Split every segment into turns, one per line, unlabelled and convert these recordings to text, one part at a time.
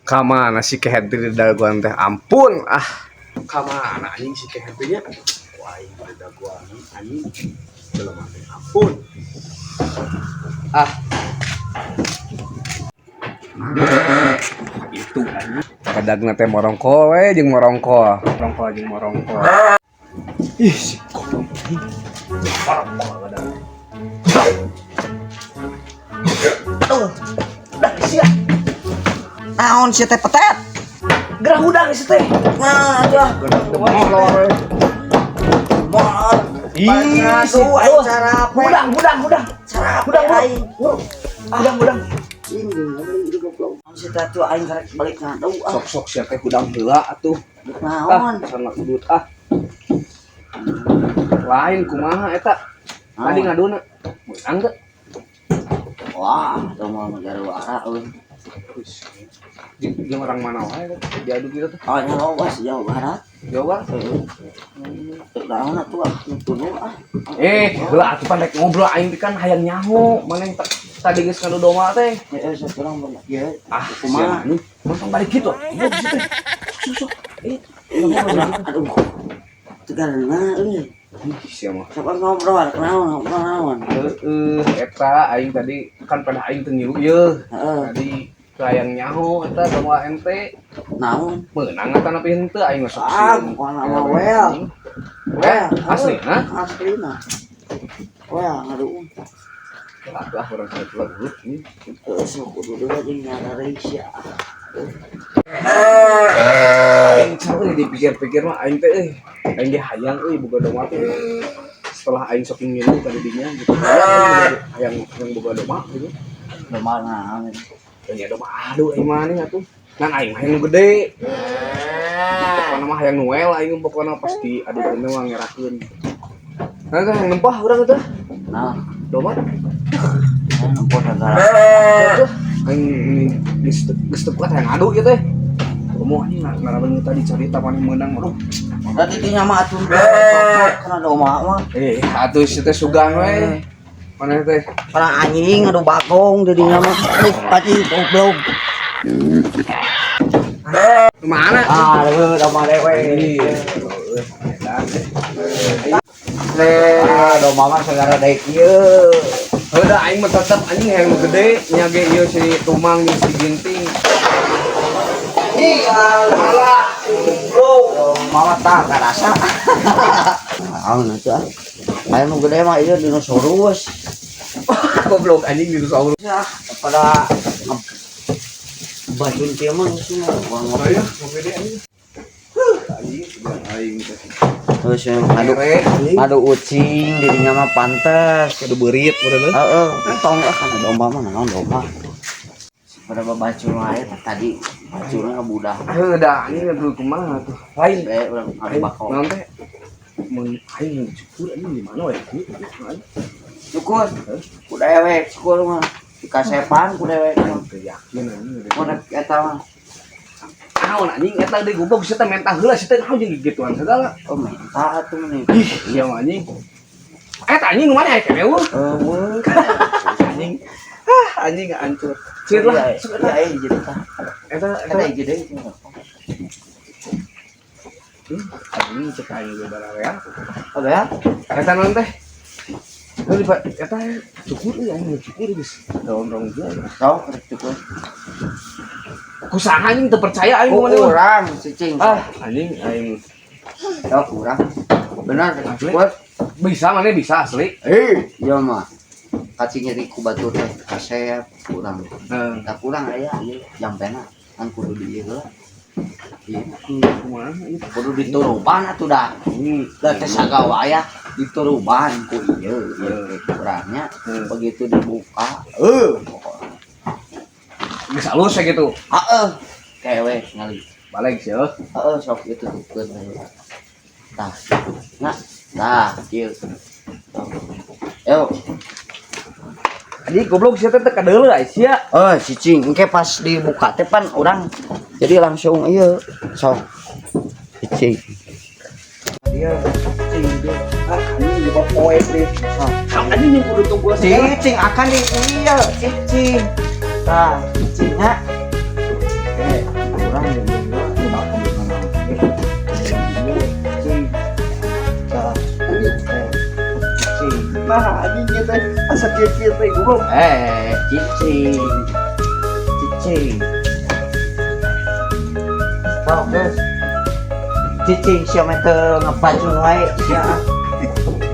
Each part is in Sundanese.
Kamana si kehed di daguan teh, ampun ah. Kamana anjing si kehed teh nya? Ku aing di daguan anjing. Jelema teh, ampun. Ah. Itu anjing. Kadagna teh morongkol we jeung morongkol. Morongkol jeung morongkol. Ih, si goblok anjing. Morongkol badan.
Aduh. Udah sia. Naon sia teh, petet?
Gerah hudang si teh.
Nah, atuh ah.
Molor.
Molor.
Ih, si
Aduh, aing sarape.
Hudang, hudang, hudang.
Sarape
Hudang, hudang.
aing.
Hudang, hudang.
Ini goblok. Naon sia teh atuh, aing karek balik ngadu ah.
Sok sok sia teh hudang heula atuh.
Naon?
Ah, sana udut ah. Lain kumaha eta? Tadi
Naon?
ngaduna. Meunang teu?
Wah, tuh mau ngejar wara euy.
Jeung jeung orang mana wae teh diadu gitu tuh?
Oh, nya loba sih Jawa Barat.
Jawa Barat.
Heeh. Teu naon atuh ah, tunu ah.
Eh, heula atuh pan rek ngobrol aing teh kan hayang nyaho maneh tadi geus ngadu domba teh.
Heeh, sok urang bener. Ieu
Ah,
kumaha?
sia mah balik gitu. Iya, di situ. Sok sok.
Eh, aduh. Tegarna euy.
Ih, sia mah.
Sok ngobrol, naon ngobrol naon?
Heeh, eta aing tadi kan pada aing teu ngilu ieu.
Heeh.
Tadi hayang nyaho eta domba ente
Naon?
meunang eta nepi henteu, aing mah sok
Ah,
sieun.
pokona mah well.
Well, aslina.
Aslina. Well, ngadu.
Lah, lah urang salah dulu.
Heeh, sok kudu deui jeung nyarare sia.
Aing euy dipikir-pikir mah aing teh euy. Aing ge hayang euy boga domba teh. Setelah aing sok ngilu ka didinya gitu. Hayang hayang hayang boga domba gitu.
Domba naon?
Dan ya domba aduh aing mah nih atuh. Ngan aing mah hayang nu gede. Pokokna mah hayang nu well aing, pokokna pasti aduh teh mah ngerakeun. Nah, teh yang nempah urang teh
Nah,
domba.
nempo sagala.
Tuh, aing geus geus teu kuat hayang adu ieu teh. Komo anjing ngaraban tadi cerita maneh meunang, aduh.
Da didinya mah atuh kana domba mah.
Eh, atuh si teh sugan we. Maneh teh.
Kana anjing adu bagong didinya mah. Aduh, anjing goblok.
Mana?
Ah, aduh, domba dewe.
Iya.
Ah, domba mah sagala daek ieu.
Udah aing mah tetep anjing hayang nu gede nya ge ieu si Tumang jeung si Ginting.
Ih, alah, goblok. Mama tah karasa. Naon atuh ah. Aya nu gede mah ieu dinosaurus.
Goblok anjing, dinosaurus.
Ya, pada bajun kieu mah geus mah
Oh iya, nu gede anjing. Huh, anjing aing teh.
Terus yang ngadu
Mere, anjing.
Ngadu ucing dirinya mah pantes.
Kudu beurit bener.
Heeh, tong ah kana domba mah, naon domba. Pada babacul wae tah tadi baculna ka budak.
Heuh da anjing atuh kumaha tuh. Lain
Bae urang ngadu bakau.
Naon teh? Mun aing cukur anjing di mana we?
Cukur. Ku dewek cukur mah. Dikasepan ku dewek mah.
Teu yakin anjing.
Mun eta mah.
Naon anjing eta deui, goblok sia teh mentah heula sia teh, naon jeung gituan segala.
Oh, minta atuh meni.
Ih, iya mah anjing. Eta anjing nu mana aya keneh eueuh.
Eueuh.
Anjing. Ah, anjing hancur. Ceut lah.
Iya, iya, hiji deui tah.
Eta
Eta
eta
hiji deui.
Anjing cek aing ge bararea.
Oh, ya?
Eta naon teh? Heuh di eta cukur euy, aing cukur geus rong bulan.
Sok rek cukur.
Kusaha anjing teu percaya aing
Ku
mana mah.
urang cicing.
Ah, anjing aing
Sok urang. Benar rek cukur.
Bisa mana bisa asli.
Eh, iya mah. Kacing nyeri ku batur teh kasep kurang.
Heeh.
Tak kurang aya ieu jampena kan kudu di ieu heula. Iya,
Kumaha ieu?
Kudu dituruban atuh dah. Da teh sagawa aya dituruban ku ieu ieu teh kurangnya. Begitu dibuka, pokoknya.
Geus alus ya gitu.
Heeh. Kewe ngali.
Balik sih.
Heeh, sok itu tukeun we. Tah, nah, tah, kieu. Yo.
Anjing goblok sia teh teu kadeuleu ai sia.
Oh, cicing, engke pas dibuka teh pan urang jadi langsung ieu sok. Cicing.
Dia cing dia. Ah, anjing jebak. Poe teh. Anjing yang kudu tunggu segala.
Cicing akan di iya, cicing. Tah, cicingnya. Eh, kurang ya. Cicing. Tah, cicing.
Nah, anjing ieu teh asa kieu-kieu teh, goblok.
Eh, cicing. Cicing. Sok, geus. Cicing sia mah teu ngebacun wae sia.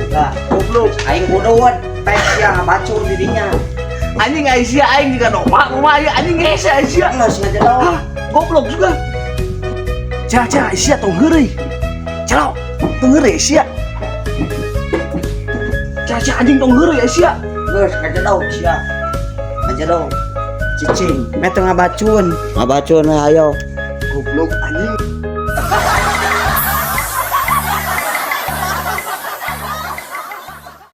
Nah,
Goblok.
Aing kuduan pek sia ngabacun dirinya.
Anjing ai sia, aing juga domba kumaha ieu, anjing hese ai sia.
Geus ngajedog.
Hah, goblok juga. Cah, cah, sia tong heureuy. Celo, tong heureuy sia. Cah, cah, anjing tong heureuy sia.
Geus ngajedog sia. Ngajedog. Cicing, meh teu ngabacun. Ngabacun we ayo.
Goblok anjing.